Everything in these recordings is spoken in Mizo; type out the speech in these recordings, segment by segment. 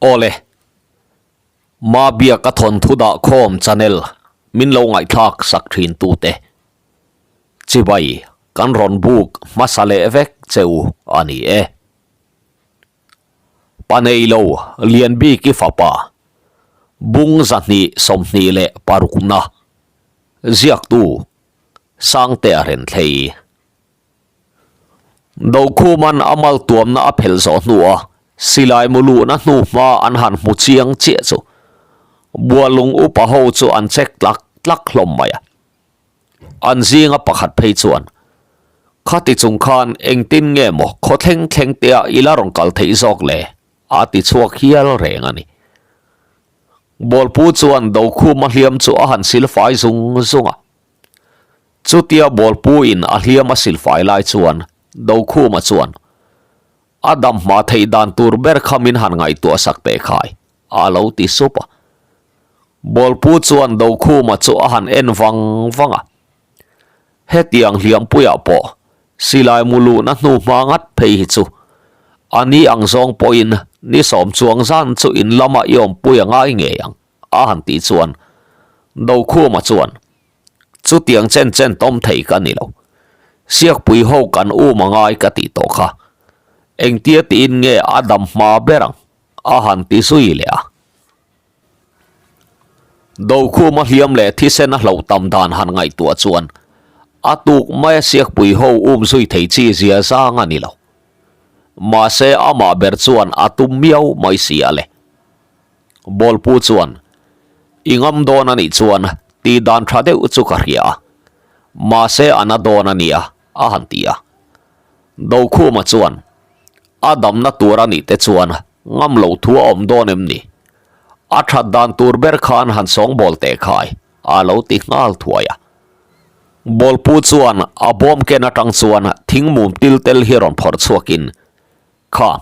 Awle, Mabiaka thawnthu dah khawm channel min lo ngaihthlak sak thin tute. Chibai kan rawn buk hmasa leh vek che u a ni e. Paneilo Lianbiki fapa bung 226na ziaktu Sangtea Renthlei. Dokhuman a mal tuamna a phelh zawh hnuah silai mu luhna hnu hma an han hmu chiang chiah chu Bualung upa ho chu an check tlak tlak hlawm mai a. An zinga pakhat phei chuan, Khati chung khan engtin nge maw khaw thleng thleng te ah i la rawn kal theih zawk le? a ti chhuak hial reng a ni. Bawlpu chuan Dokhuma hliam chu a han silfai zung zung a. Chutia Bawlpuin a hliam a silfai lai chuan Dokhuma chuan, A dam hma theih dan tur ber kha min han ngaihtuah sak teh khai, a lo ti sup a. Bawlpu chuan Dokhuma chu a han en vang vang a. Hetiang hliampuiah pawh silai mu luhna hnu hma ngat phei hi chu a ni ang zawng pawhin ni sawm chuang zan chu in lamah i awmpui a ngai ngei ang, a han tih chuan Dokhuma chuan, Chutiang chen chen tawm thei ka ni lo. Siakpui ho kan um a ngai ka tih tawh kha. Engtia tiin nge a dam hma ber ang? a han ti zui leh a. Dokhuma hliam leh thisen a hloh tam dan han ngaihtuah chuan a tuk maia siakpui ho um zui thei chi zia zang a ni lo. Mahse amah ber chuan a tum miau mai si a le. Bawlpu chuan, I ngam dawn a nih chuan tih dan tha deuh chu ka hria a, mahse a na dawn a nia, a han ti a. Dokhuma chuan, A damna tur a nih te chuan ngam loh thu a awm dawn em ni? A that dan tur ber khan han sawngbawl teh khai, a lo ti nghal thuai a. Bawlpu chuan a bawm ken atang chuan thing mum til tel hi rawn phawrh chhuakin, Kha,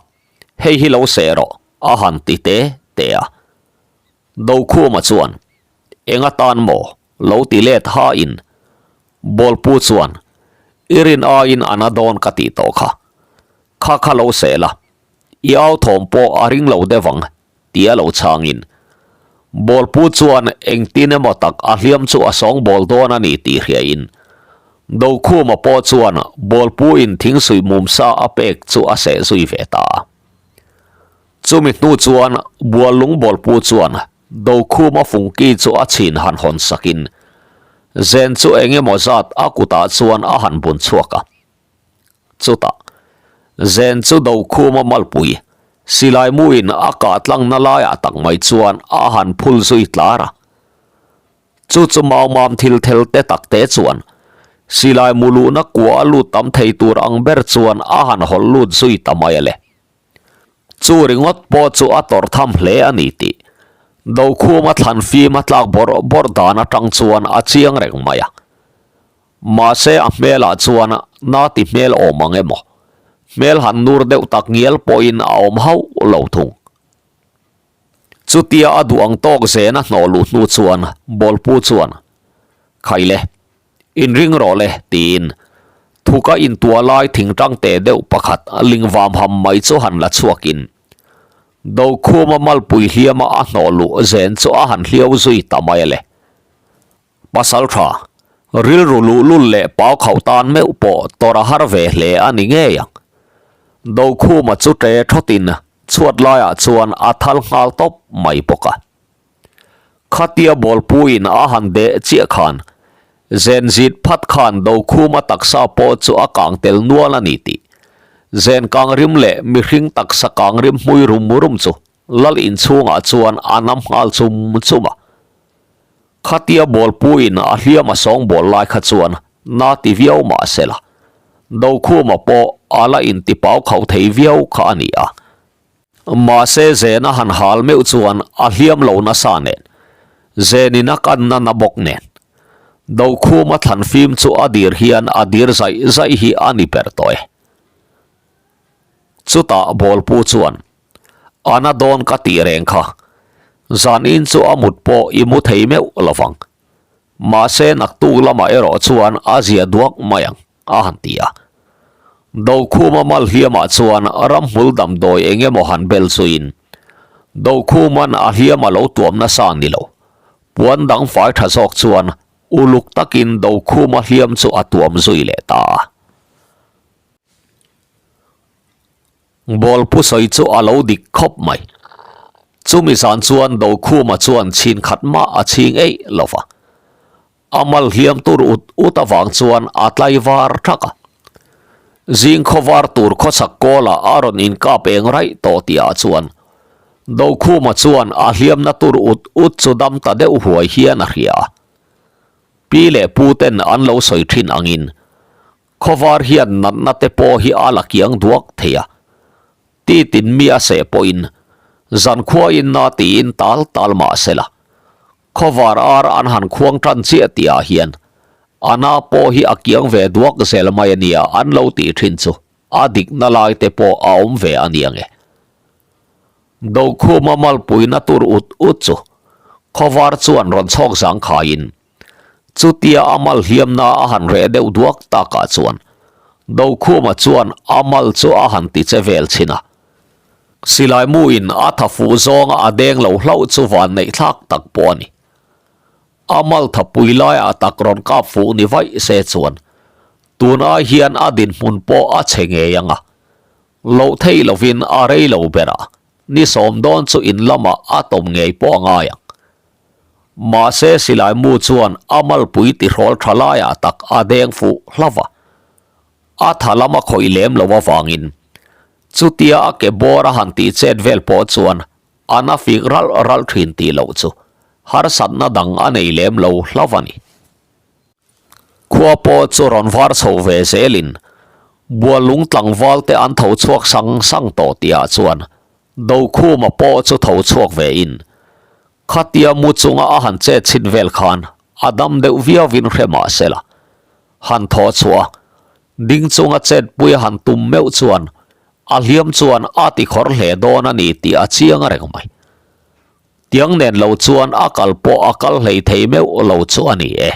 hei hi lo seh rawh, A han ti te te a. Dokhuma chuan, Eng atan maw? lo ti let ha in. Bawlpu chuan, I rin aiin a na dawn ka tih tawh kha. Kha kha lo seh la, i au thawm pawh a ring lo deuh ang, tia lo chhang in. Bawlpu chuan engtin emaw tak a hliam chu a sawngbawl dawn a ni tih hria in. Dokhuma pawh chuan Bawlpu in thingsuih mumsa a pek chu a seh zui ve ta a. Chumi hnu chuan Buallung Bawlpu chuan Dokhuma fungki chu a chhin han hawn sakin zen chu eng emaw zat a kutah chuan a han bun chhuak a. Chutah, zen chu Dokhuma malpui silai muin a kah tlangna laiah tak mai chuan a han phul zui tlar a. Chu chu maumam thil thel te tak te chuan silai mu luhna kua a lut tam thei tur ang ber chuan a han hawlh lut zui ta mai a le. Chu ringawt pawh chu a tawrh tham hle a ni tih Dokhuma thlan fim a tlak bawrh bawrh dan atang chuan a chiang reng mai a. Mahse a hmelah chuan na ti hmel awm ang emaw, hmel han nur deuh tak ngial pawhin a awm hauh lo thung. Chutia a duh ang tawk zen a hnawh luh hnu chuan Bawlpu chuan, Khaile, inring rawh le, tiin thuka intuah lai thingtang teh deuh pakhat lingvam ham mai chu han la chhuakin Dokhuma malpui hliama a hnawh luh zen chu a han hliau zui ta mai a le. Pasaltha, rilru luhlul leh pau khauh tan meuh pawh tawrh a har ve hle a ni ngei ang. Dokhuma chu ṭe thawtin Chhuat laiah chuan a thal nghal tawp mai bawk a. Khatia bawlpuiin a han deh chiah khan zen zit phat khan Dokhuma taksa pawh chu a kang tel nual a ni tih zen kang rim leh mihring taksa kang rim hmui rum rum chu lal inchhungah chuan a nam nghal chum chum a. Khatia bawlpuiin a hliam a sawngbawl lai kha chuan na ti viau mah sela, Dokhuma pawh a la intipau khauh thei viau kha a ni a. Mahse Zena han hal meuh chuan a hliam lo nasa nen, Zenin a kanna na bawk nen, Dokhuma thlan fim chu a dir hian a dir zaih zaih hi a ni ber tawh e. Chutah Bawlpu chuan, A na dawn ka tih reng kha, zanin chu a mut pawh i mu thei meuh lovang. Mahse naktuk lamah erawh chuan a zia duak mai ang, a han ti a. Dokhuma mal hliamah chuan ramhmul damdawi eng emaw han bel chuin. Dokhuman a hliam a lo tuam nasa ni lo. Puan dang fai tha zawk chuan uluk takin Dokhuma hliam chu a tuam zui leh ta a. Bawlpu sawi chu a lo dik khawp mai. Chumi zan chuan Dokhuma chuan chhin khat mah a chhing eih lo va. A mal hliam tur ut ut avang chuan a tlai var thak a. Zing khawvar tur khawchhak kawlah a rawn inkap eng raih tawh tihah chuan Dokhuma chuan a hliamna tur ut ut chu dam ta deuh huai hian a hria a. Pi leh pu ten an lo sawi thin angin khawvar hian natna te pawh hi a la kiang duak thei a. Titin mi a seh pawhin zankhuain na tiin tal tal mah se la. Khawvar ar an han khuang tan chiah tihah hian a na pawh hi a kiang ve duak zel mai a nia an lo tih thin chu a dikna lai te pawh a awm ve a nia nge. Dokhuma malpuina tur ut ut chu khawvar chuan rawn chhawk zang khaiin chutia a mal hliamna a han reh deuh duak takah chuan Dokhuma chuan a mal chu a han ti che vel chhin a. Silai muin a tha fuh zawnga a deng lo hlauh chu van neih thlak tak pawh a ni. A mal tha pui laiah tak rawn kap fuh ni vaih se chuan tun ai hian a dinhmun pawh a chhe ngei ang a. Loh theih lovin a rei lo ber a, ni sawm dawn chu in lamah a tawm ngei pawh a ngai ang. Mahse silai mu chuan a malpui tihrawl tha laiah tak a deng fuh hlauh a. A tha lam a khawih lem lo avangin chutia a ke bawr a han tih chet vel pawh chuan a na fik ralh ralh thin tih loh chu harsatna dang a nei lem lo hlauh a ni. Khua pawh chu rawn var chho ve zelin Bualung tlangval te an tho chhuak sang sang tawh tihah chuan Dokhuma pawh chu tho chhuak ve in khatia mu chunga a han chet chhin vel khan a dam deuh viauin hre mah sela Han thaw chhuah a, ding chunga chetpui a han tum meuh chuan a hliam chuan a ti khawr hle dawn a ni tih a chiang a reng mai. Tiang nen lo chuan a kal pawh a kal hlei thei meuh lo chu a ni e.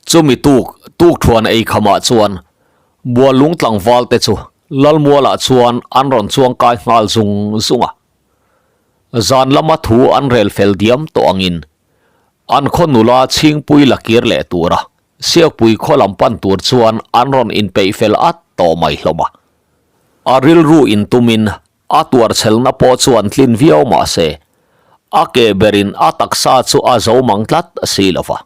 Chumi tuk tuk thuan ei khamah chuan Buallung tlangval te chu Lalmualah chuan an rawn chuang kai nghal zung zung a. Zan lama thu an rel fel diam tawh angin An khaw nula chhingpui la kir leh tura Siakpui khaw lam pan tur chuan an rawn inpeih fel at tawh mai hlawm a. A rilru intumin a tuarchhelna pawh chuan tlin viau mah se, a ke berin a taksa chu a zo mang tlat si lo va.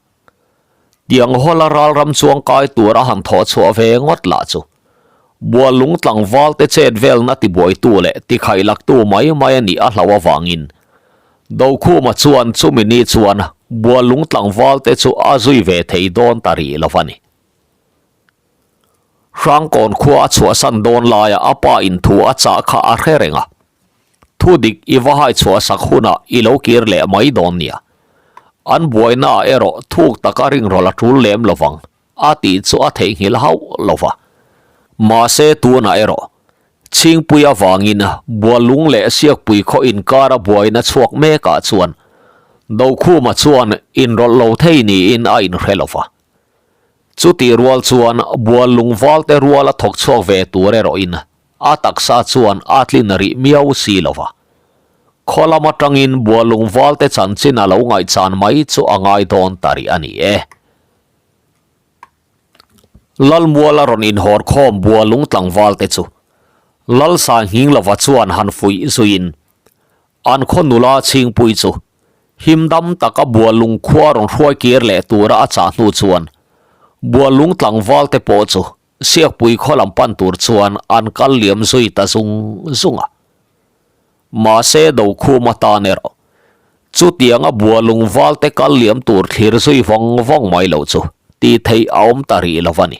Tiang hawla ralram chuang kai tur a han thawh chhuah ve ngawt lah chu Buallung tlangval te chet velna tibuaitu leh tikhailaktu mai mai a nih a hlauh avangin Dokhuma chuan chumi ni chuan Buallung tlangval te chu a zui ve thei dawn ta rih lo a ni. Hrangkawn khua a chhuahsan dawn laia a pa in thu a chah kha a hre reng a, Thu dik i va hai chhuahsak hunah i lo kir leh mai dawn nia. An buainaah erawh thuk taka ringrawlh a tul lem lo vang. A tih chu a theihnghilh hauh lo va. Mahse tunah erawh, Chhingpui avangin Bualung leh Siakpui khaw inkara buaina chhuak mekah chuan Dokhuma chuan inrawlh lo thei niin a inhre lo va. Chutih rual chuan Bualung valte rual a thawk chhuak ve tur erawhin a taksa chuan a tlin rih miau si lo va. Khaw lam atangin Bualung valte chanchin a lo ngaihchan mai chu a ngai dawn ta rih a ni e. Lalmuala rawn inhawr khawm Bualung tlangval te chu Lalsa Nghinglova chuan han fuih zuiin an khaw nula Chhingpui chu himdam taka Bualung khua rawn hruai kir leh tura a chah hnu chuan Bualung tlangval te pawh chu Siakpui khaw lam pan tur chuan an kal liam zui ta zung zung a. Mahse Dokhum atan erawh chutianga Bualung valte kal liam tur thlir zui vawng vawng mai lo chu tih theih a awm ta rih lo a ni.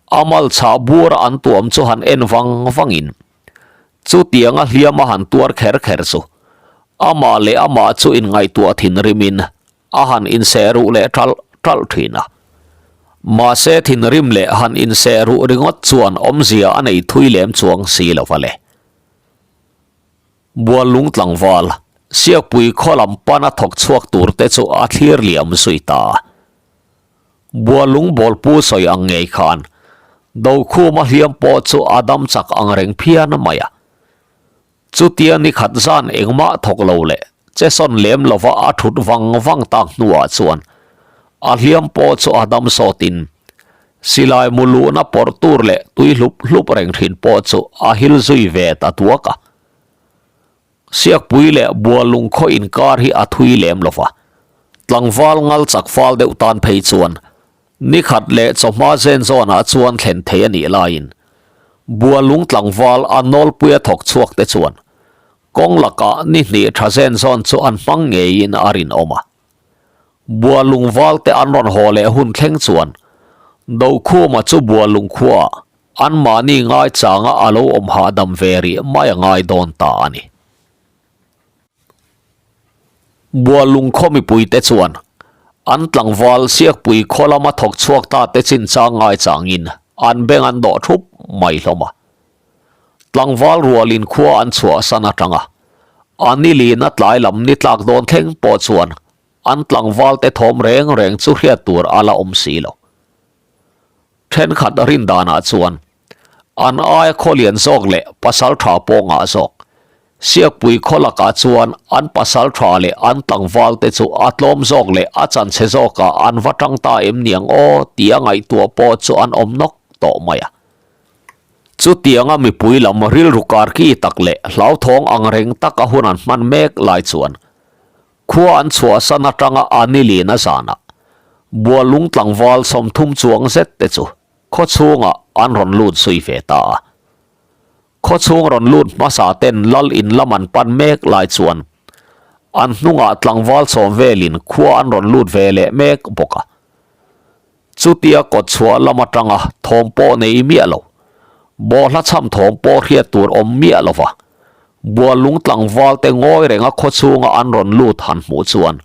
A mal chhah bura an tuam chu han en vang vangin chutianga hliam a han tuar kher kher chu amah leh amah chu inngaihtuah thinrimin A han inseh ruh leh ṭalh ṭalh ṭhin a. Mahse thinrim leh han inseh ruh ringawt chuan awmzia a nei thui lem chuang si lo va le. Buallung tlangval, Siakpui khaw lam pana thawk chhuak tur te chu a thlir liam zui ta. Buallung bawlpu sawi ang ngei khan Dokhuma hliam pawh chu a dam chak ang reng phian mai a. Chutia ni khat zan engmah thawk lo leh che sawn lem lova a thut vang vang tak hnuah chuan a hliam pawh chu a dam sawtin silai mu luhna pawrh tur leh tui hlup hlup reng thin pawh chu a hil zui ve ta tuak a. Siakpui leh Bualung khaw inkar hi a thui lem lova, tlangval ngal chak fal deuh tan phei chuan Ni khat leh chawhma zen zawnah chuan thlen thei a nih laiin Bualung tlangval a nawlpuia thawk chhuak te chuan kawng lakah ni hnih tha zen zawn chu an hmang ngeiin a rinawm a. Bualung val te an rawn haw leh hun thleng chuan Dokhuma chu Bualung khuaah anmahni ngaichanga a lo awm hahdam ve rih mai a ngai dawn ta a ni. Bualung khaw mipuite chuan an tlangval Siakpui khaw lama thawk chhuak ta te chinchang ngaichangin an beng an dawh thup mai hlawm a. Tlangval rualin khua an chhuahsan atanga a nilina tlai lam ni tlak dawn thleng pawh chuan an tlangval te thawm reng reng chu hriat tur a la awm si lo. Thenkhat rin danah chuan an aia khaw lian zawk leh pasal tha pawh ngah zawk. Siakpui khaw lakah chuan an pasal tha leh an tlangval te chu a tlawm zawk leh a chanchhe zawkah an va tang ta em niang aw tia ngaihtuah pawh chu an awm nawk tawh mai a. Chutianga mipui lam rilru karki tak leh hlauthawng ang reng taka hun an hman mek lai chuan Khua an chhuahsan atanga a nilina zanah Bualung tlangval 30 chuang zet te chu khaw chhungah an rawn lut zui ve ta a. Khaw chhung rawn lut hmasa ten lal in lam an pan mek lai chuan an hnungah tlangval sawm velin khua an rawn lut ve leh mek bawk a. Chutia kawt chhuah lam atanga thawm pawh nei miah lo, bawhhla chham thawm pawh hriat tur awm miah lo va, Buallung tlangval te ngawi renga khaw chhunga an rawn lut han hmuh chuan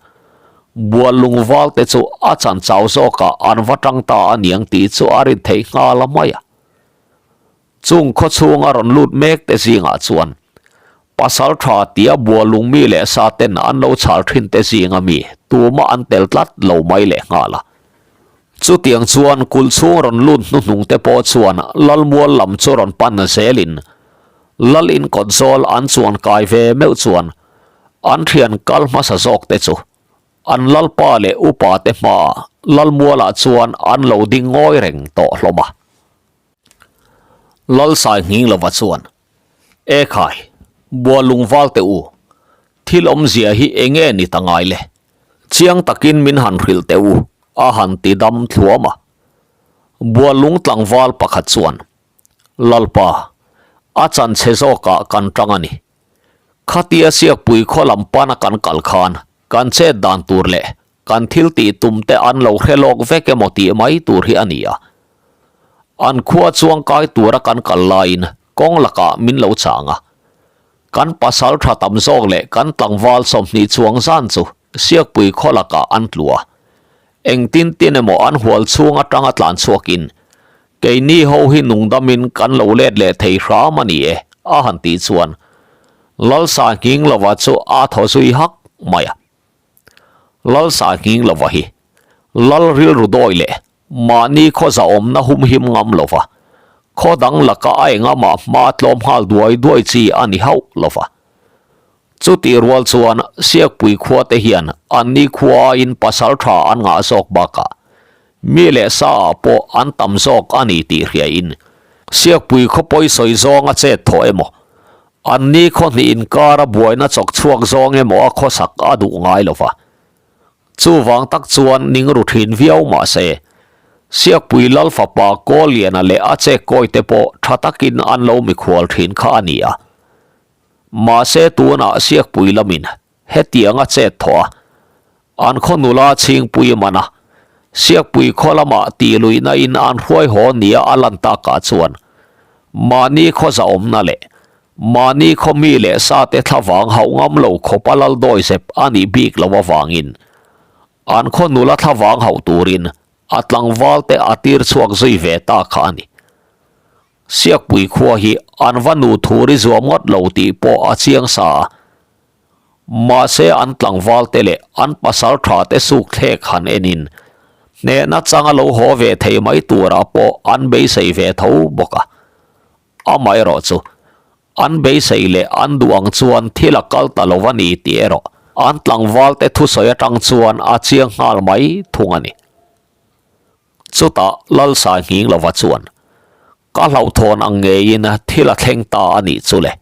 Buallung val te chu a chan chau zawkah an va tang ta a niang tih chu a rin theih nghal a mai a. Chung khaw chhunga rawn lut mek te zingah chuan pasal tha tia Bualung mi leh sa ten an lo chhal thin te zinga mi tumah an tel tlat lo mai leh nghal a. Chutiang chuan kulh chhung rawn lut hnuhnung te pawh chuan Lalmual lam chu rawn pan zelin Lal in kawt zawl an chuan kai ve meuh chuan an thian kal hmasa zawk te chu an Lalpa leh upa te hmaah Lalmualah chuan an lo ding ngawi reng tawh hlawm a. Lalsai nghing lova chuan, E khai, Bualung val teh u, thil awmzia hi eng nge ni ta ngai le? Chiang takin min han hrilh teh u, a han ti dam thluam a. Bualung tlangval pakhat chuan, Lalpa, a chanchhe zawkah kan tang a ni. Khatia Siakpui khaw lam pana kan kal khan kan chet dan tur leh Kan thil tih tum te an lo hre lawk vek emaw tih mai tur hi a ni a. An khua chuang kai tura kan kal laiin kawng lakah min lo chang a. Kan pasal tha tam zawk leh kan tlangval 20 chuang zan chu Siakpui khaw lakah an tlu a. Engtin tin emaw an hual chhung atanga tlan chhuakin keini ho hi nungdamin kan lo let leh thei hram a ni e a han tih chuan Lalsa nghing lova chu a thaw zui hak mai a. Lalsa nghing lova hi Lal rilru dawi leh mahni khaw zahawmna humhim ngam lova khaw dang laka a engamah hma tlawm nghal duai duai chi a ni hauh lova. Chutih rual chuan Siakpui khua te hian anni khua aiin pasal tha an ngah zawk bakah mi leh sa ah pawh an tam zawk a ni tih hriain Siakpui khaw pawi sawi zawng a chet thawh emaw Anni khaw hnih inkara buaina chawk chhuak zawng emaw a khawsak a duh ngai lo va. Chuvang tak chuan ning ru thin viau mah se, Siakpui Lal fapa Kawlliana leh a chek kawi te pawh tha takin an lo mikhual thin kha a ni a. Mahse tunah Siakpui lamin Hetianga chet thawh a, an khaw nula chhingpui man a, Siakpui khaw lamah tih luihna in an hruai haw nia a lan takah chuan mahni khaw zahawmna leh mahni khaw mi leh sate thlavang hauh ngam lo khawpa lal dawi zep a nih bik loh avangin an khaw nula thlavang hauh turin a tlangval te a tir chhuak zui ve ta kha a ni. Siakpui khua hi an va nu thuri zuam ngawt lo tih pawh a chiang sa a. Mahse an tlangval te leh an pasal tha te suk thlek han enin hnehna changa lo haw ve thei mai turah pawh an beisei ve tho bawk a. Amaherawhchu. An beisei leh an duh ang chuan thil a kal ta lo a ni tih erawh an tlangvalte thusawi atang chuan a chiang nghal mai thung a ni. Chutah Lalsa nghing lova chuan, Ka hlauhthawn ang ngeiin thil a thleng ta a nih chu le.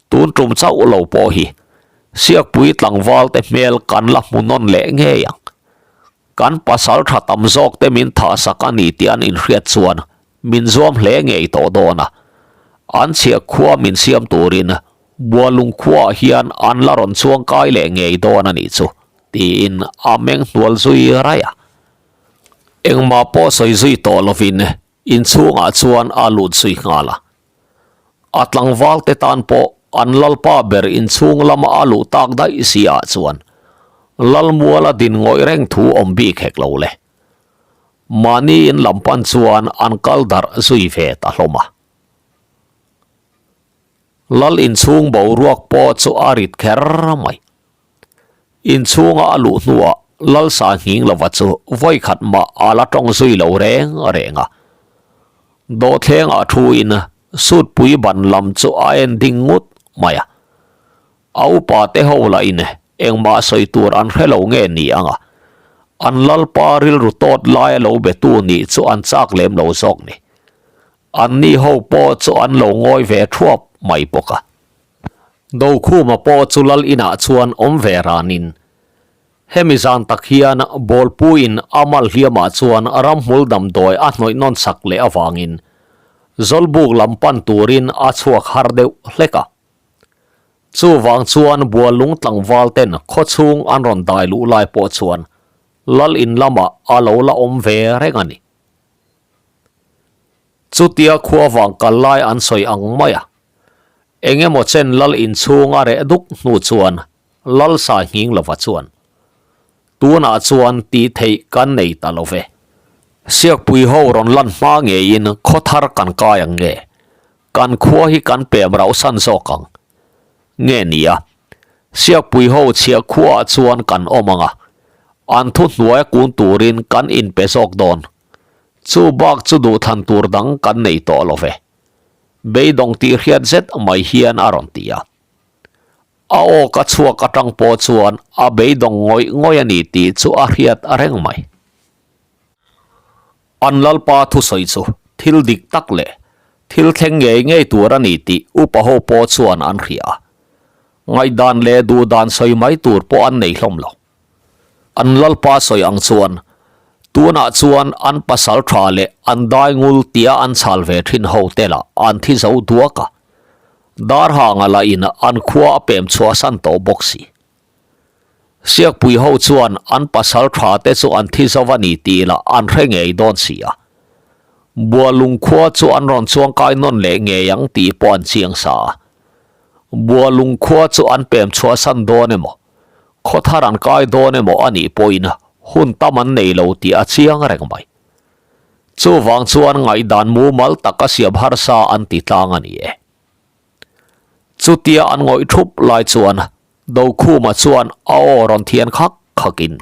Tun tum chauh lo pawh hi Siakpui tlangvalte hmel kan la hmu nawn leh ngei ang. Kan pasal tha tam zawk te min thah sak a ni tih an inhriat chuan min zuam hle ngei tawh dawn a. An chhiah khua min siam turin Bualung khuaah hian an la rawn chuang kai leh ngei dawn a nih chu, tiin a meng hnual zui raih a. Engmah pawh sawi zui tawh lovin inchhungah chuan a lut zui nghal a. A tlangval te tan pawh an lalpa ber inchhung lama a luh tak daih si ah chuan Lalmuala din ngawih reng thu awm bik hek lo le. Mahni in lam pan chuan an kal darh zui ve ta hlawm a. Lal inchhung boruak pawh chu a rit kher mai. Inchhunga a luh hnuah Lalsa nghing lova chu vawikhat mah a la tawng zui lo reng reng a. Dawhthlengah thuin sutpui ban lam chu a en ding ngut mai a. A upa te ho lahin engmah sawi tur an hre lo nge ni ang a, an Lalpa rilru tawt laia lo betu nih chu an chak lem lo zawk ni. Anni ho pawh chu an lo ngawi ve thuap mai bawk a. Dokhuma pawh chu lal inah chuan awm ve ranin, hemi zan tak hian Bawlpuiin a mal hliamah chuan ramhmul damdawi a hnawih nawn sak leh avangin Zawlbuk lam pan turin a chhuak har deuh hlek a. Chuvang chuan Buallung tlangval ten khawchhung an rawn dai luh lai pawh chuan lal in lamah a lo la awm ve reng a ni. Chutia khua vang kal lai an sawi ang mai a. Eng emaw chen lal inchhung a reh duk hnu chuan lal sa nghing lova chuan, Tunah chuan tih theih kan nei ta lo ve. Siakpui ho rawn lan hma ngeiin khaw thar kan kai ang nge? Kan khua hi kan pem rauh san zawk ang nge nia? Siakpui ho chhiah khuaah chuan kan awm ang a, an thu hnuaia kun turin kan inpe zawk dawn. Chu bak chu duhthlan tur dang kan nei tawh lo ve. Beidawng tih hriat zet mai hian a rawn ti a. A aw ka chhuak atang pawh chuan a beidawng ngawih ngawih a ni tih chu a hriat reng mai. An Lalpa thusawi chu thil dik tak leh thil thleng ngei ngei tur a ni tih upa ho pawh chuan an hria a. Ngaihdan leh duhdan sawi mai tur pawh an nei hlawm lo. An Lalpa sawi ang chuan tunah chuan an pasal tha leh an dai ngul tia an chhal ve thin ho te lah an thi zo duak a. Darhanga lah in an khua a pem chhuahsan tawh bawk si. Siakpui ho chuan an pasal tha te chu an thi zo a ni tih lah an hre ngei dawn si a. Bualung khua chu an rawn chuangkai nawn leh ngei ang tih pawh an chiang sa a. Bualung khua chu an pem chhuahsan dawn emaw? Khaw thar an kai dawn emaw a nih pawhin hun tam an nei lo tih a chiang reng mai. Chuvang chuan ngaihdan mumal taka siam harsa an ti tlang a ni e. Chutia an ngawih thup lai chuan Dokhuma chuan a aw rawn thian khak khakin,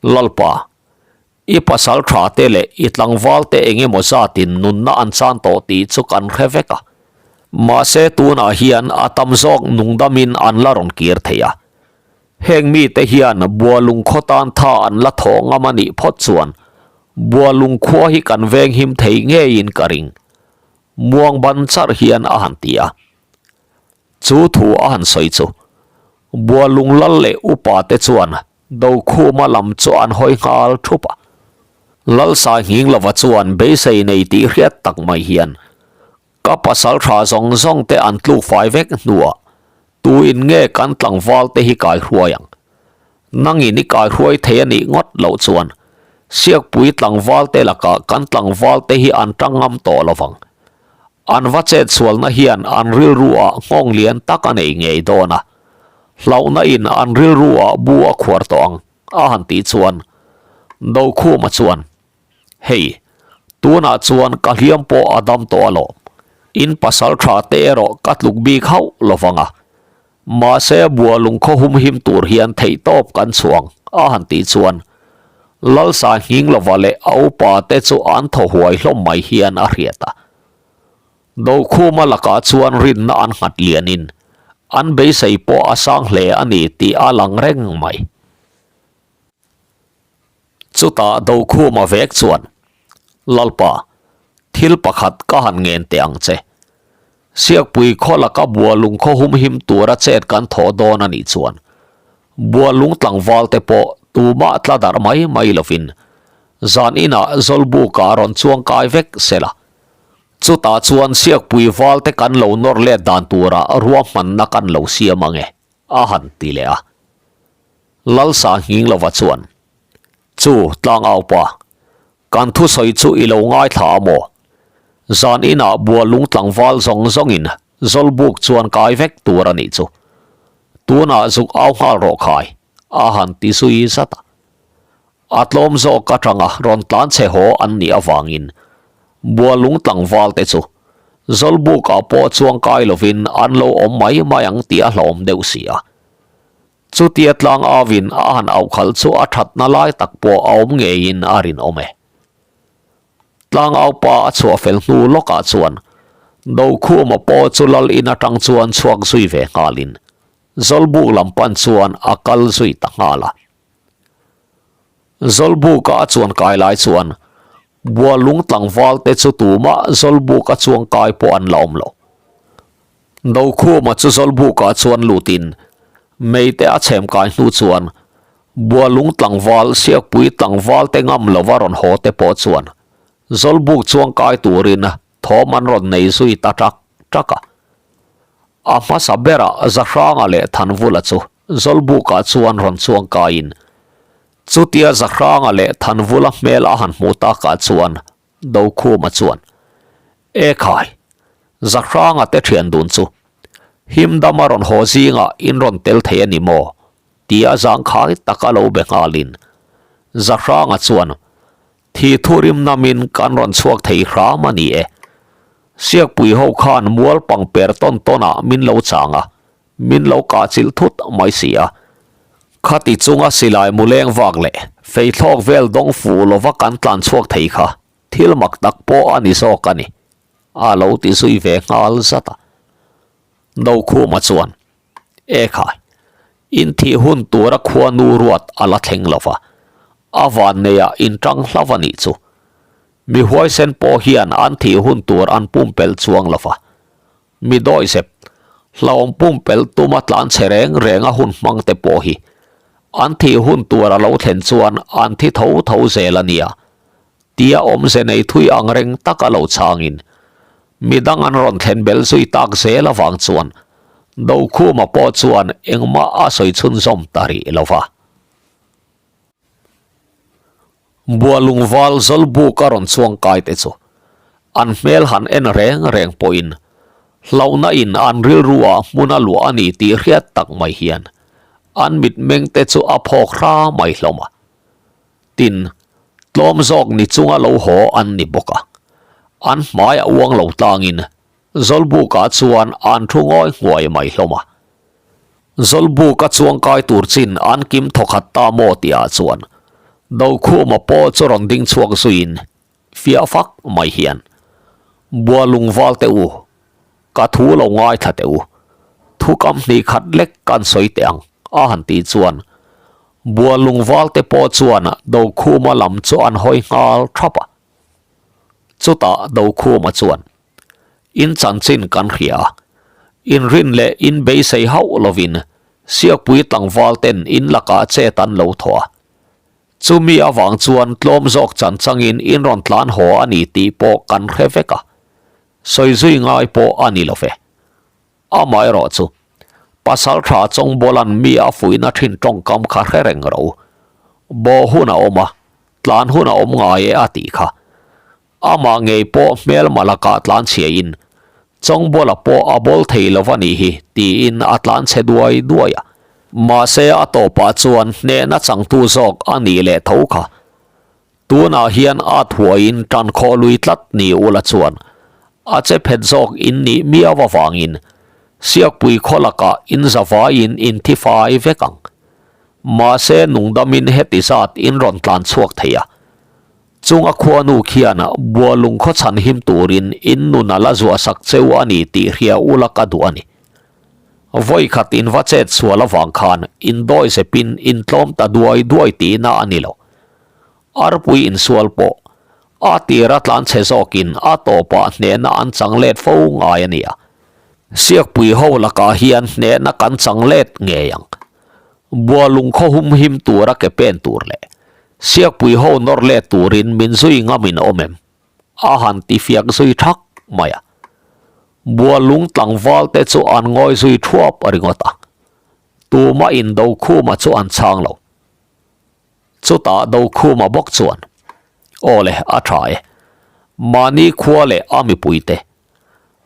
Lalpa, I pasal tha te leh i tlangval te eng emaw zatin nunna an chan tawh tih chu kan hre vek a. Mahse tunah hian a tam zawk nungdamin an la rawn kir thei a. Heng mite hian Bualung khaw tan tha an la thawh ngam a nih phawt chuan Bualung khua hi kan venghim thei ngeiin ka ring. Muang ban charh hian a han ti a. Chu thu a han sawi chu Bualung lal leh upa te chuan Dokhuma lam chu an hawi nghal thup a. Lalsa nghing lova chuan beisei nei tih hriat tak mai hian ka pasal tha zawng zawng te an tluk fai vek hnuah tuin nge kan tlangval te hi kai hruai ang? Nangin i kai hruai thei a nih ngawt loh chuan Siakpui tlangval te lakah kan tlangval te hi an tang ngam tawh lovang. An va chet sualna hian an rilru ah nghawng lian tak a nei ngei dawn a, hlauhna in an rilru ah bu a khuar tawh ang a han tih chuan Dokhuma chuan, Hei, tunah chuan ka hliam pawh a dam tawh alawm, in pasal tha te erawh ka tluk bik hauh lovang a, mahse Bualung khaw humhim tur hian theihtawp kan chhuang a han tih chuan Lalsa Nghinglova leh a upa te chu an thaw huai hlawm mai hian a hriat a. Dokhuma lakah chuan rinna an nghat lianin an beisei pawh a sang hle a ni tih a lang reng mai. Chutah Dokhuma vek chuan, Lalpa, thil pakhat ka han ngen teh ang che. Siakpui khaw laka Bualung khaw humhim tura chet kan thawh dawn a nih chuan Bualung tlangval te pawh tumah tla darh mai mai lovin zan inah Zawlbukah rawn chuang kai vek sela. Chutah chuan Siakpui val te kan lo nawr let dan turah ruahmanna kan lo siam ang e, a han ti leh a. Lalsa Nghinglova chuan, Chu, Tlangaupa, kan thusawi chu i lo ngaithla a maw? Zan inah Bualung tlangval zawng zawngin Zawlbuk chuan kai vek tur a nih chu. Tunah zuk au nghal rawh khai, a han ti zui zat a. A tlawm zawk atanga rawn tlan chhe haw an nih avangin Bualung tlangval te chu Zawlbukah pawh chuang kai lovin an lo awm mai mai ang tih a hlawm deuh si a. Chutia tlang avin a han auhkhalh chu a thatna lai tak pawh a awm ngeiin a rinawm e. Tlang aupa a chhuah fel hnu lawkah chuan Dokhuma pawh chu lal in atang chuan chhuak zui ve nghalin Zawlbuk lam pan chuan a kal zui ta nghal a. Zawlbuka a chuan kai lai chuan Bualung tlangval te chu tumah Zawlbuka chuang kai pawh an la awm lo. Dokhuma chu Zawlbukah chuan lutin meite a chhem kai hnu chuan Bualung tlangval Siakpui tlangval te ngam lova rawn haw te pawh chuan Zawlbuk chuang kai turin thawm an rawn nei zui ta ṭak ṭak a. A hmasa berah Zahranga leh Thanvula chu Zawlbukah chuan rawn chuang kaiin chutia Zahranga leh Thanvula hmel a han hmuh takah chuan Dokhuma chuan, E khai, Zahranga te thian dun chu him dama rawn haw zingah in rawn tel thei a ni maw? tia zangkhai taka lo be nghalin Zahranga chuan, Thi thurim namin kan rawn chhuak thei hram a ni e. Siakpui ho khan mual pangper tawn tawnah min lo chang a, Min lo kah chilh thut mai si a. Khati chunga silai mu leng vak leh fei thlawk vel dawng fuh lova kan tlan chhuak thei kha thil mak tak pawh a ni zawk a ni, a lo ti zui ve nghal zat a. Dokhuma chuan, E khai, in thih hun tura khuanu ruat a la thleng lo va, a vanneiah in tang hlauh a nih chu. Mi huaisen pawh hian an thih hun tur an pumpelh chuang lo va, Mi dawihzep, hlauhawm pumpelh tuma tlan chhe reng reng a hun hmang te pawh hi an thih hun tur a lo thlen chuan an thi tho tho zel a nia tia awmze nei thui ang reng taka lo chhangin mi dang an rawn thlen belh zui tak zel avang chuan Dokhuma pawh chuan engmah a sawi chhunzawm ta rih lo va. Bualungval Zawlbuk a rawn chuang kai te chu an hmel han en reng reng pawhin hlauhna in an rilru ah hmun a luah a ni tih hriat tak mai hian an mitmeng te chu a phawk hra mai hlawm a. Tin, tlawm zawk ni chunga lo haw an ni bawk a, an hmai a uang lo tlangin Zawlbukah chuan an thu ngawi nghuai mai hlawm a. Zawlbuka chuangkai tur chin an kim thawkhat ta maw tihah chuan Dokhuma pawh chu rawn ding chhuak zuiin fiah fak mai hian, Bualung val teh u, ka thu lo ngaithla teh u, thu kam hnih khat lek kan sawi teh ang a han tih chuan Bualung val te pawh chuan Dokhuma lam chu an hawi nghal thap a. Chutah Dokhuma chuan, In chanchin kan hria a, in rin leh in beisei hauh lovin Siakpui tlangval ten in lakah chet an lo thaw a. Chumi avang chuan tlawm zawk chan changin in rawn tlan haw a ni tih pawh kan hre vek a, sawi zui ngai pawh a ni lo ve. Amaherawh chu, pasal tha Chawngbawla'n mi a fuihna thin tawngkam kha hre reng ro. Bawh hun a awm a, tlan hun a awm ngai e a tih kha. Amah ngei pawh hmelma lakah tlan chhiain, Chawngbawla pawh a bawl thei lo va nih hi tiin a tlan chhe duai duai a. Mahse a tawpah chuan hnehna changtu zawk a nih leh tho kha. Tunah hian a thuaiin tan khawh lui tlat ni ula chuan a che phet zawk in nih miau avangin Siakpui khaw lakah in zavaiin in thi fai vek ang. Mahse nungdamin heti zat in rawn tlan chhuak thei a. Chunga khuanu khian Bualung khaw chhan him turin in nun a la zuah sak cheu a ni tih hria ula ka duh a ni. Vawi khat in va chet sual avang khan in dawi zepin in tlawm ta duai duai tihna a ni lo. Arpui insual pawh a tira tlan chhe zawkin a tawpah hnehna an chang let fo ngai a nia. Siakpui ho lakah hian hnehna kan chang let ngei ang. Bualung khaw hum him tura ke pen tur leh Siakpui ho nawr let turin min zui ngam in awm em? A han ti fiak zui thak mai a. Bualung tlangval te chu an ngawi zui thuap ringawt a. Tuma in Dokhuma chu an chhang lo. Chutah Dokhuma bawk chuan, Aw le, a tha e. Mahni khua leh a mipuite,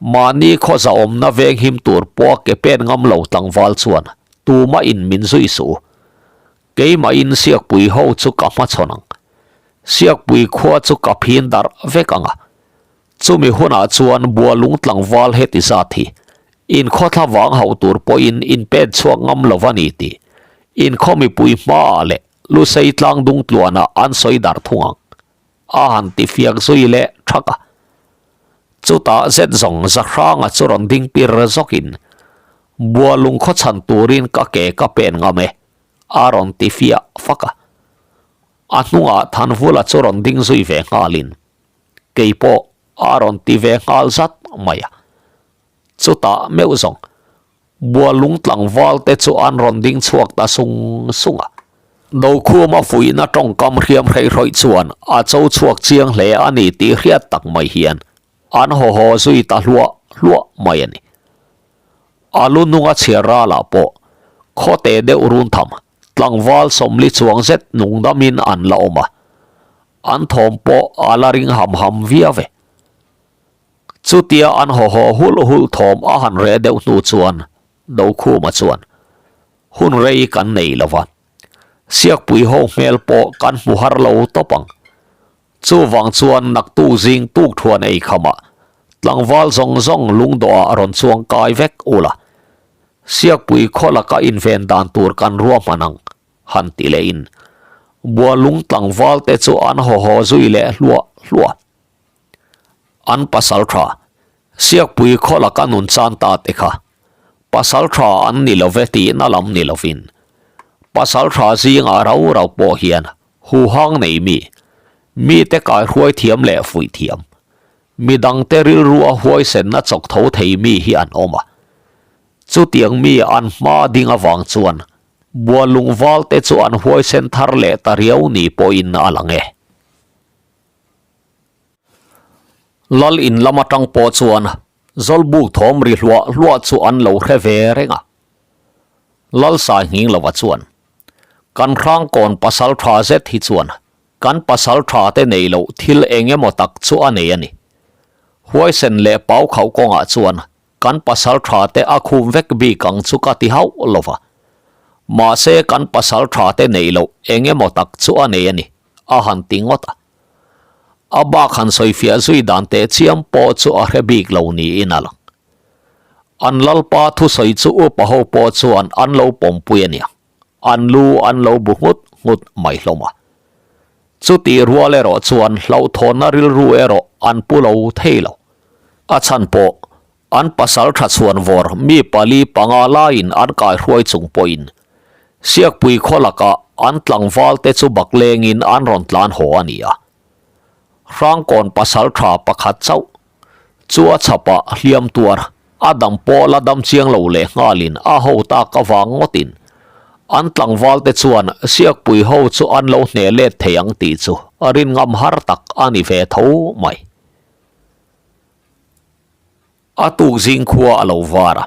mahni khaw zahawmna venghim tur pawha ke pen ngam lo tlangval chuan tuma in min zui suh u. Keimahin Siakpui ho chu ka hmachhawn ang. Siakpui khua chu ka phin darh vek ang a. Chumi hunah chuan Bualung tlangval heti zat hi inkhawthla vang hauh tur pawhin in pen chhuak ngam lo a ni tih inkhaw mipui hmaah leh Lusei tlang dung tluanah an sawi darh thung ang a han ti fiak zui leh thak a. Chutah zet zawng Zahranga chu rawn ding pir zawkin Bualung khaw chhan turin ka ke ka pen ngam e a rawn ti fiah fak a. A hnungah Thanvula chu rawn ding zui ve nghalin Kei pawh a rawn ti ve nghal zat mai a. Chutah meuh zawng Bualung tlangval te chu an rawn ding chhuak ta sung sung a. Dokhuma fuihna tawngkam hriam hreihrawih chuan a cho chhuak chiang hle a ni tih hriat tak mai hian an haw haw zui ta hluah hluah mai a ni. A lu nunga chhiar ralah pawh khawte deuh run tham tlangval sawmli chuang zet nung damin an la awm a, an thawm pawh a la ring ham ham viau e. Chutia an haw haw hulh hulh thawm a han reh deuh hnu chuan Dokhuma chuan, Hun rei kan nei lo va, Siakpui ho hmel pawh kan hmu har lo tawp ang. Chuvang chuan naktuk zing tuk thuan ei khamah tlangval zawng zawng lungdawhah rawn chuang kai vek ula, Siakpui khaw laka inven dan tur kan ruahman ang, han ti lehin Bualung tlangvalte chu an haw haw zui leh hluah hluah. An pasal tha, Siakpui khaw laka nun chan ta te kha pasal tha an ni lo ve tihna lam ni lovin pasal tha zingah rau rau pawh hian huhang nei mi, mite kaihruai thiam leh fuih thiam, midangte rilrua huaisenna chawk tho thei mi hi an awm a. Chutiang mi an hma ding avang chuan Bualung valte chu an huaisen thar leh ta riau ni pawhin a lang e. Lal in lam atang pawh chuan Zawlbuk thawm ri hluah hluah chu an lo hre ve reng a. Lal Sai Nghing Lova chuan, Kan Hrangkawn pasal tha zet hi chuan kan pasal tha te nei loh thil eng emaw tak chu a nei a ni. Huaisen leh pau khauh kawngah chuan kan pasal tha te a khum vek bik ang chu ka ti hauh lo va. Mahse kan pasal tha te nei loh eng emaw tak chu a nei a ni, a han ti ngawt a. A bak han sawifiah zui dan teh chiam pawh chu a hre bik lo niin a lang. An lalpa thusawi chu upa ho pawh chuan an lo pawmpui a nia, an lu an lo bu nghut nghut mai hlawm a. Chutih rual erawh chuan hlauhthawnna rilru erawh an pu lo thei lo. A chhan pawh an pasal tha chhuan vawr mi pali panga laiin an kaihruai chung pawhin Siakpui khaw lakah an tlangval te chu bak lengin an rawn tlan haw a ni a. Hrangkawn pasal tha pakhat chauh chu a chhapah hliam tuar a dam pawh la dam chiang lo leh nghalin a ho tak avang ngawtin an tlangval te chuan Siakpui ho chu an lo hneh let thei ang tih chu rin ngam har tak a ni ve tho mai. A tuk zing khua a lo var a,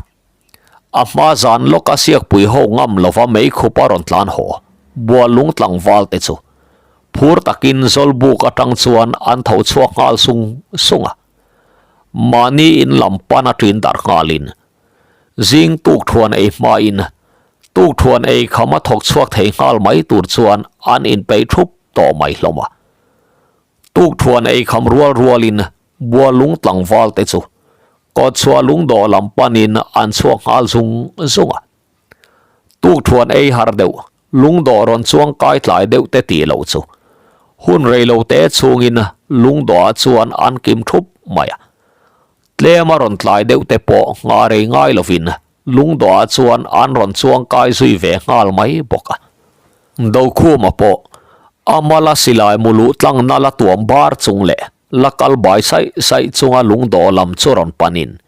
a hma zan lawka Siakpui ho ngam lova meikhup a rawn tlan haw Bualung tlangval te chu phur takin Zawlbuk atang chuan an tho chhuak nghal sung sung a, mahni in lam pan a ṭin darh nghalin zing tuk thuan ei hmain tuk thuan ei kham a thawk chhuak thei nghal mai tur chuan an inpeih thup tawh mai hlawm a. Tuk thuan ei kham rual rualin Bualung tlangval te chu kawtchhuah lungdawh lam panin an chhuak nghal zung zung a. Tuk thuan ei har deuh, lungdawh rawn chuang kai tlai deuh te tih loh chu. Hun rei lo te chhungin lungdawhah chuan an kim thup mai a. Tlem a rawn tlai deuh te pawh nghah rei ngai lovin lungdawhah chuan an rawn chuang kai zui ve nghal mai bawk a. Dokhuma pawh a mala silai mu luh tlangna la tuam bar chung leh la kal bai saih saih chunga lungdawh lam chu rawn panin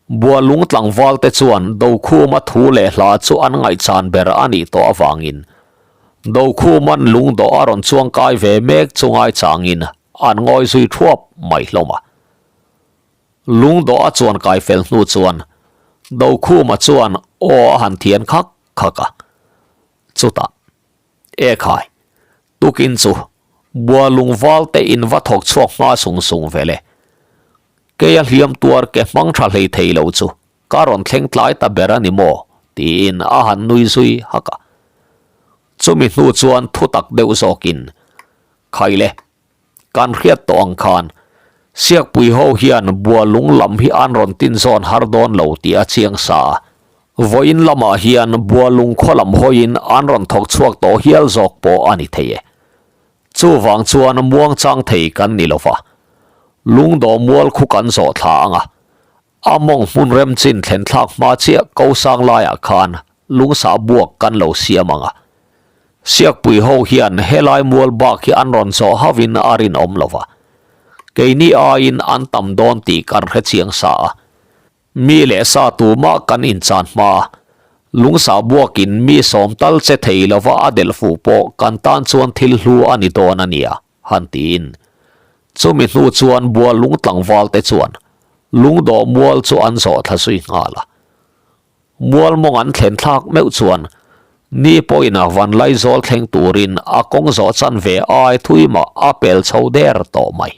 Bualung tlangval te chuan Dokhuma thu leh hla chu an ngaihchan ber a nih tawh avangin Dokhuman lungdawh a rawn chuang kai ve mek chu ngaichangin an ngawi zui thuap mai hlawm a. Lungdawh a chuan kai fel hnu chuan Dokhuma chuan aw a han thian khak khak a. Chutah, E khai, tukin chu Bualung valte in va thawk chhuak hma sung sung vel e. Keia hliam tuar ke hmang tha hlei thei lo chu ka rawn thleng tlai ta ber a ni maw? tiin a han nui zui hak a. Chumi hnu chuan thu tak deuh zawkin, Khaile, kan hriat tawh ang khan Siakpui ho hian Bualung lam hi an rawn tin zawn har dawn lo tih a chiang sa a. Vawiin lamah hian Bualung khaw lam hawiin an rawn thawk chhuak tawh hial zawk pawh a ni thei e. Chuvang chuan muangchang thei kan ni lo va, lungdawh mual khu kan zawh thla ang a, a mawng hmun rem chin thlen thlak hma chiah ko sang laiah khan lungsah buak kan lo siam ang a. Siakpui ho hian helai mual bak hi an rawn zawh hauhin a rinawm lo va, keini aiin an tam dawn tih kan hre chiang sa a. Mi leh sa tumah kan inchan hma a, lungsah buakin mi sawm tal che thei lova a delh fuh pawh kan tan chuan thil hlu a ni dawn a nia, han tiin. Chumi hnu chuan bual lung tlangval te chuan lungdawh mual chu an zawh thla zui nghal a. Mual mawng an thlen thlak meuh chuan ni pawhin a van laizawl thleng turin a kawng zawh chan ve ai thui mah a pel chho der tawh mai.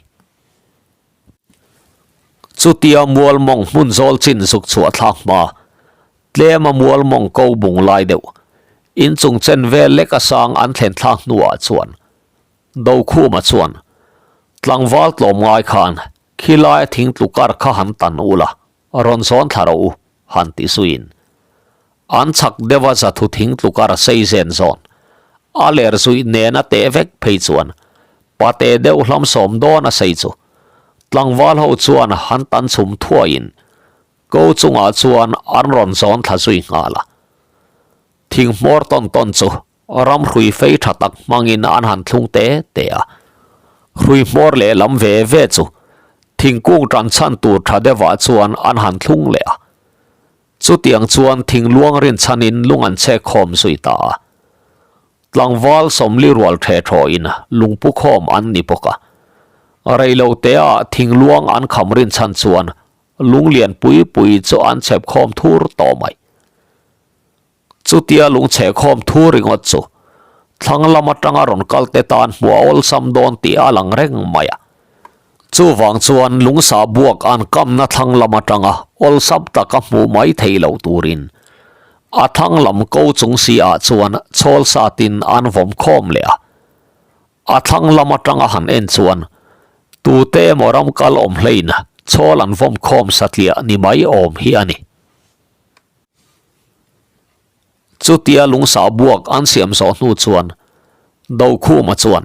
Chutia mual mawng hmun zawl chin zuk chhuah thlak hma, tlema mual mawng ko bung lai deuh, inchung chen vel lek a sang an thlen thlak hnuah chuan Dokhuma chuan tlangval tlawm ngai khan khilaia thing tlu kar kha han tan ula, rawn zawn thla rawh u, han ti zuiin an chhak deuha zathu thing tluk a rasei zen zawn a ler zuih nena teh vek phei chuan pate deuh hlam sawm dawn a sei chu tlangval ho chuan han tan chhum thuaiin ko chungah chuan an rawn zawn thla zui nghal a. Thing hmawr tawn tawn chu Ram hrui fei tha tak hmangin an han thlung te te a, hrui hmawr leh lam ve ve chu thingkung tan chhan tur tha deuhah chuan an han thlung leh a. Chutiang chuan thingluang rinchhanin lung an chhek khawm zui ta a. Tlangval sawmli rual the thawhin lungpu khawm an ni bawk a. Reilo teah thingluang an kham rinchhan chuan lung lian pui pui chu an chhep khawm thur tawh mai. Chutia lungchhe khawm thu ringawt chu thlang lam atanga rawn kal te tan hmuh a awlsam dawn tih a lang reng mai a. Chuvang chuan lungsa buak an kamna thlang lam atanga awlsam taka hmuh mai thei loh turin a thlang lam ko chung si ah chuan chhawl satin an vawm khawm leh a. A thlang lam atanga han en chuan tute emaw ram kal awm hlein chhawl an vawm khawm satliah ni mai awm hi a ni. Chutia lungsah buak an siam zawh hnu chuan Dokhuma chuan,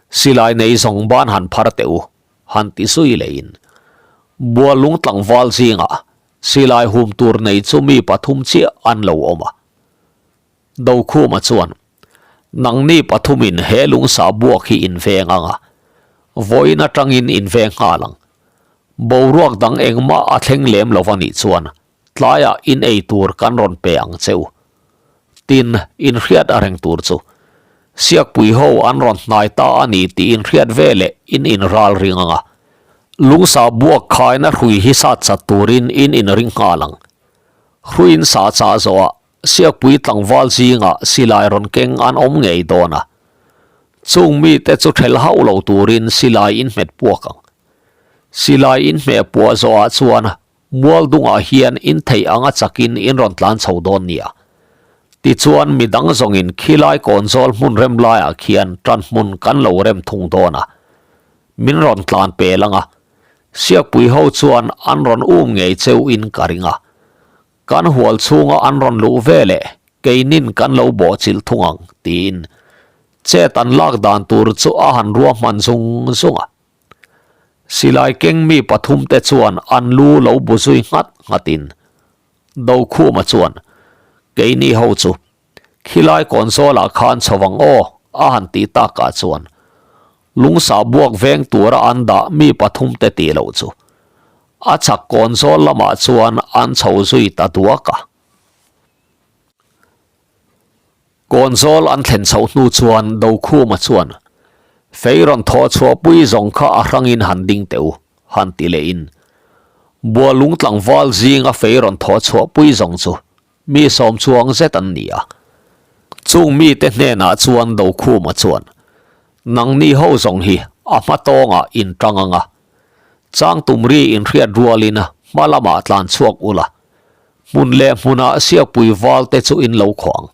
Silai nei zawng ban han phar teh u, han ti zui leiin Bualung tlangval zingah silai hum tur nei chu mi pathum chiah an lo awm a. Dokhuma chuan, Nangni pathumin he lungsah buak hi in veng ang a, vawiin atangin in veng nghal ang. Boruak dang engmah a thleng lem lo va nih chuan tlaiah in ei tur kan rawn pe ang che u. Tin, in hriat a reng tur chu Siakpui ho an rawn hnai ta a ni tih in hriat ve leh in inral ring ang a, lungsa buak khaina hrui hi sat chat turin in inring nghal ang. Hruiin sa chah zawhah Siakpui tlangval zingah silai rawn keng an awm ngei dawn a, chung mite chu ṭhelh hauh lo turin silai in hmet puak ang. Silai in hmeh puah zawhah chuan mual dungah hian in theih anga chakin in rawn tlan chho dawn nia. Tichuan midang zawngin khilai kawnzawl hmun rem laiah khian ṭan hmun kan lo rem thung dawn a, min rawn tlan pel ang a, Siakpui ho chuan an rawn um ngei cheu in ka ring a. Kan hual chhunga an rawn luh ve leh keinin kan lo bawhchilh thung ang, tiin. Chet an lak dan tur chu a han ruahman zung zung a. Silai keng mi pathumte chuan an lu lo bu zui nghat nghatin Dokhuma chuan, Keini ho chu khilai kawn zawlah khan chho ang aw a han tih takah chuan lungsa buak veng tura an dah mi pathumte tih loh chu a chhak kawn zawl lamah chuan an chho zui ta duak a. Kawnzawl an thlen chhoh hnu chuan Dokhuma chuan, Fei rawn thawh chhuahpui zawng kha a hrangin han ding teh u, han ti lehin. Bualung tlangval zinga fei rawn thawh chhuahpui zawng chu mi sawm chuang zet an ni a. Chung mite hnenah chuan Dokhuma chuan, Nangni ho zawng hi a hma tawngah in tang ang a, chang tum ri inhriat rualin hma lamah tlan chhuak ula, Hmun leh hmunah siakpui val te chu in lo khuang.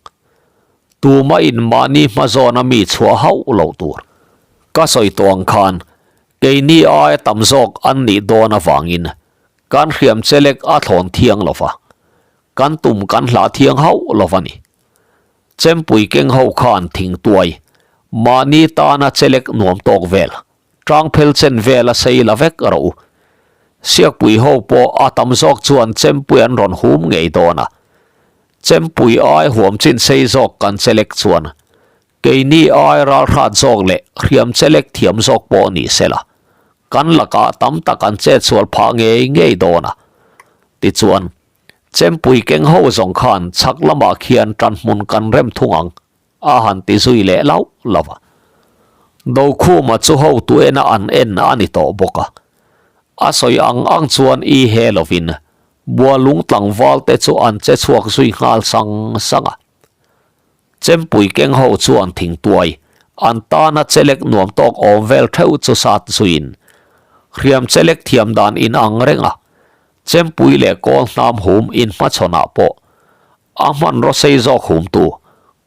Tuma in mahni hma zawna mi chhuah hauh loh tur. Ka sawi tawh ang khan keini aia tam zawk an nih dawn avangin kan hriam chelek a thlawn thiang lo va, kan tum kan hlah thiang hauh lo va ni. Chempui keng ho khan thingtuai mahni tana chelek nuam tawk vel Tangphel chen vel a sei la vek rawh u. Siakpui ho pawh a tam zawk chuan chempui an rawn hum ngei dawn a. Chempui ai huam chin sei zawk kan chelek chuan keini ai ralhrat zawk leh hriam chelek thiam zawk pawh ni se la, kan lakah tam tak an chetsual phah ngei ngei dawn a. Tichuan, chempui keng ho zawng khan chhak lamah khian tanhmun kan rem thung ang. A han ti zui leh lauh lauh a. Dokhuma chu hotu ena an en a ni tawh bawk a. A sawi ang ang chuan i he lovin Bualung tlangval te chu an che chhuak zui nghal sang sang a. Chempui keng ho chuan thingtuai an tana chelek nuam tawk awm vel theuh chu sat zuiin hriam chelek thiam dan in ang reng a. Chempui leh kawl hnam hum inhmachhawnah pawh A hmanraw sei zawk humtu,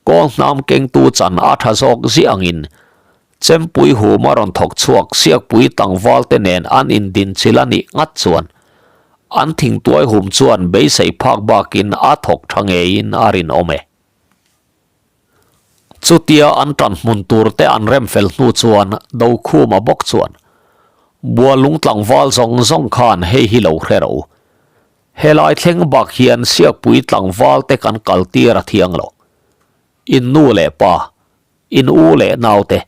kawl hnam kengtu chan a tha zawk ziah angin Chempui hum a rawn thawk chhuak Siakpui tlangval te nen an indinchil a nih ngat chuan an thingtuai hum chuan beisei phak bakin a thawk tha ngeiin a rinawm e. Chutia an tan hmun tur te an rem fel hnu chuan Dokhuma bawk chuan Bualung tlangval zawng zawng khan hei hi lo hre rawh u. Helai thleng bak hian Siakpui tlangval te kan kal tir a thiang lo. In nu leh pa, in u leh nau te,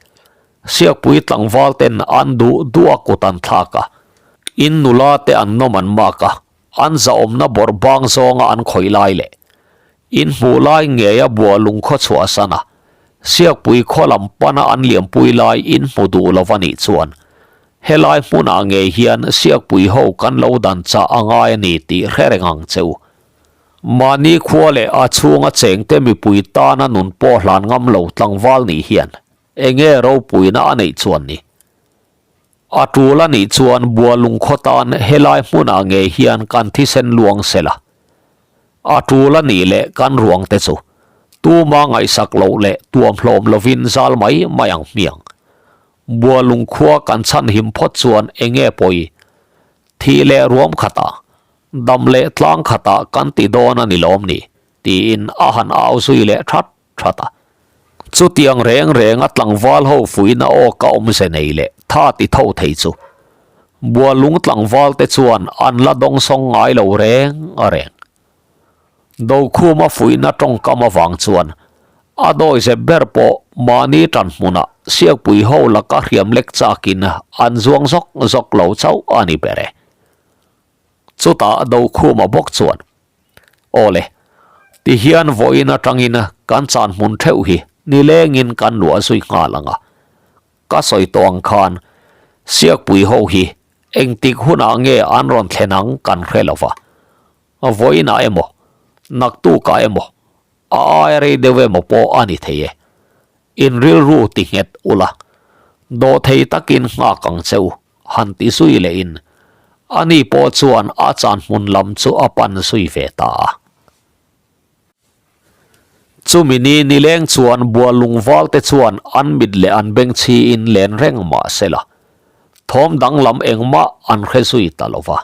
Siakpui tlangval ten an duh duh a kut an thlak a, in nula te an nawm an mak a, an zahawmna bawrh bang zawnga an khawih lai leh in hmuh lai ngeia bua lungkhaw chhuahsan a, Siakpui khaw lam pana an liampui lai in hmu duh lo va nih chuan helai hmunah ngei hian Siakpui ho kan lo dan chah a ngai a ni tih hre reng ang che u. Mahni khua leh a chhunga chengte mipui tana nun pawh hlan ngam lo tlangval nih hian enge ropuina a neih chuan ni? A tul a nih chuan Bualungkhaw tan helai hmunah ngei hian kan thisen luang sela. A tul a nih leh kan ruang te chu tuma ngaihsak loh leh tuamhlawm lovin zal mai mai ang hmiang. Bualungkhua kan chhanhim phawt chuan enge pawi? Thih leh ruam khatah, dam leh tlang khatah kan ti dawn a ni lawm ni? tiin a han au zui leh that that a. Chutiang reng reng a tlangval ho fuihna aw ka awmze nei leh tha ti tho thei chu Bualung tlangval te chuan an la dawngsawng ngai lo reng a reng. Dokhuma fuihna tawngkam avang chuan a dawizep ber pawh mahni tan hmunah Siakpui ho laka hriam lek chakin an zuang zawk zawk lo chauh a ni ber e. Chutah Dokhuma bawk chuan Aw le, tihian vawiin atangin kan chan hmun theuh hi nilengin kan luah zui nghal ang a. Ka sawi tawh ang khan Siakpui ho hi engtik hunah nge an rawn thlen ang kan hre lo va. Vawiinah emaw, naktukah emaw, a aia rei deuh emaw pawh a ni thei e. In rilru ti nghet ula, dawhthei takin nghak ang che u. Han ti zui lehin ani pawh chuan a chan hmun lam chu a pan zui ve ta a. Chumi ni nileng chuan Bualungval te chuan an mit leh an beng chhiin len reng mah sela, thawm danglam engmah an hre zui ta lo va.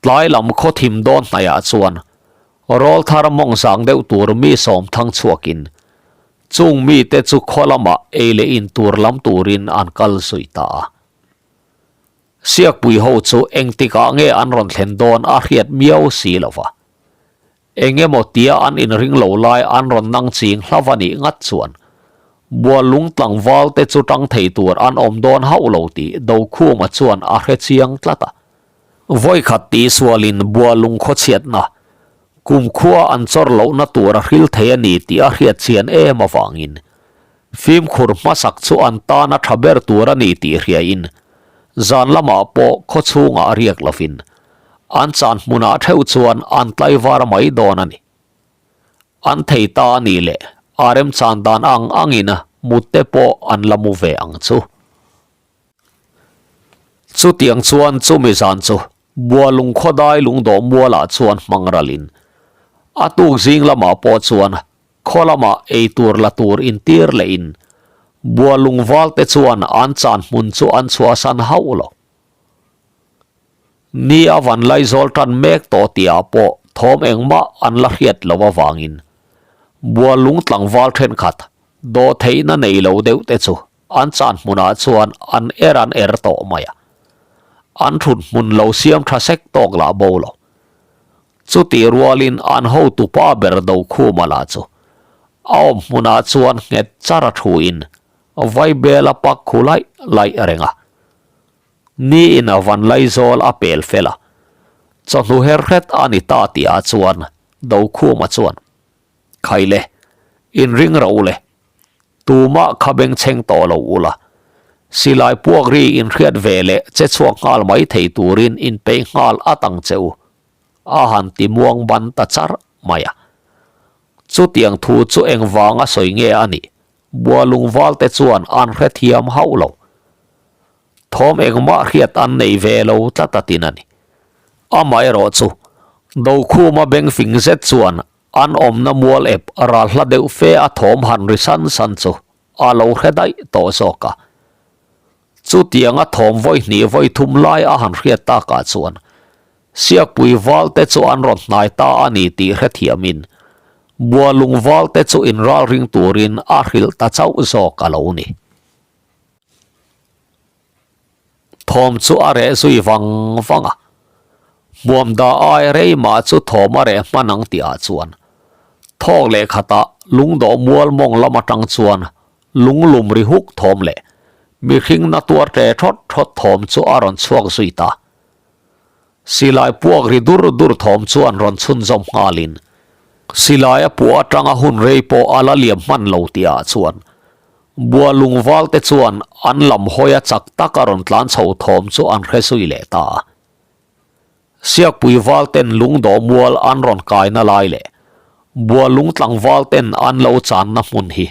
Tlai lam khaw thim dawn hnaihah chuan rawlthar mawng zang deuh tur mi sawm thang chhuakin. Chung mite chu khaw lamah ei leh in tur lam turin an kal zui ta a. Siakpui ho chu engtikah nge an rawn thlen dawn a hriat miau si lo va. Eng emaw tia an inring lo lai an rawn nang ching hlauh a nih ngat chuan Buallung tlangval te chu tang thei tur an awm dawn hauh lo tih Dokhuma chuan a hre chiang tlat a. Vawikhat tihsualin Buallung khawchhiatna kumkhua an chawr lohna tur a hril thei a ni tih a hriat chian em avangin fimkhur hmasak chu an tan a tha ber tur a ni tih hriain zan lamah pawh khawchhungah riak lovin an chan hmunah theuh chuan an tlaivar mai dawn a ni. An thei ta a nih leh a remchan dan ang angin mut te pawh an la mu ve ang chu. Chutiang chuan chumi zan chu Bualung khawdai lungdawh mualah chuan hmang ralin a tuk zing lamah pawh chuan khaw lamah ei tur la tur intir lehin Bualung valte chuan an chan hmun chu an chhuahsan hauh lo. Ni a van laizawl tan mek tawh tihah pawh thawm engmah an la hriat loh avangin Bualung tlangval thenkhat dawhtheihna nei lo deuh te chu an chan hmunah chuan an er an er tawh mai a, an thut hmun lo siam tha sek tawk lah bo lo. Chutih rualin an hotupa ber Dokhuma lah chu a awm hmunah chuan nghet char a thuin Vaibel a pak khu laih laih reng a. Niin a van laizawl a pel fel a, chawhnu her hret a ni ta tihah chuan Dokhuma chuan, Khaile, inring ro le, tumah kha bengchheng tawh lo ula, silai puak ri inhriat ve leh che chhuak nghal mai thei turin inpeih nghal at ang che u, a han ti muang ban ta char mai a. Chutiang thu chu engvanga sawi nge a nih? Bualung valte chuan an hrethiam hauh lo. Thawm engmah hriat an nei ve lo tlat a tin a ni. Amaherawh chu, Dokhuma bengfing zet chuan an awmna mual ep ral hla deuh fe a thawm han ri san san chu a lo hre daih tawh zawk a. Chutianga thawm vawi hnih vawi thum lai a han hriat takah chuan Siakpui valte chu an rawn hnai ta a ni tih hrethiamin Bualung valte chu inralring turin a hrilh ta chauh zawk a lo ni. Thawm chu a reh zui vang vang a, hmuam dah ai rei mah chu thawm a reh hman ang tihah chuan thawk leh khatah lungdawh mual mawng lam atang chuan lunglum ri huk thawm leh mihring na tuar tle thawt thawt thawm chu a rawn chhuak zui ta. Silai puak ri dur dur thawm chuan rawn chhunzawm nghalin silai a puah atanga hun rei pawh a la liam hman lo tihah chuan Bualung valte chuan an lam hawi a chak tak a rawn tlan chho thawm chu an hre zui leh ta a. Siakpui valten lungdawh mual an rawn kaina lai leh Bualung tlangvalten an lo channa hmun hi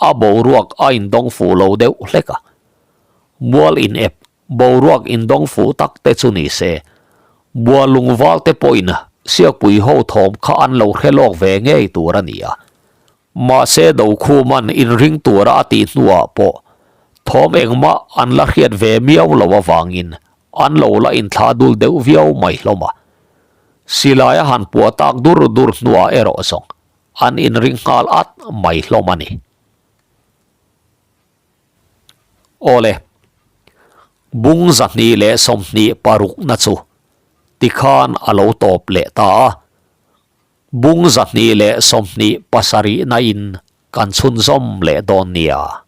a boruak a indawng fuh lo deuh hlek a. Mual inep Boruak indawng fuh tak te chu ni se, Bualung valte pawhin Siakpui ho thawm kha an lo hre lawk ve ngei tur a ni a. Mahse Dokhuman inring tura a tih hnuah pawh thawm engmah an la hriat ve miau lo avangin an lo la inthlah dul deuh viau mai hlawm a. Silai a han puah tak dur dur hnuah erawh zawng an inring nghal at mai hlawm a ni. Awle, bung 226 na chu tikhan a lo tawp leh ta a, bung 227 na in kan chhunzawm leh dawn nia.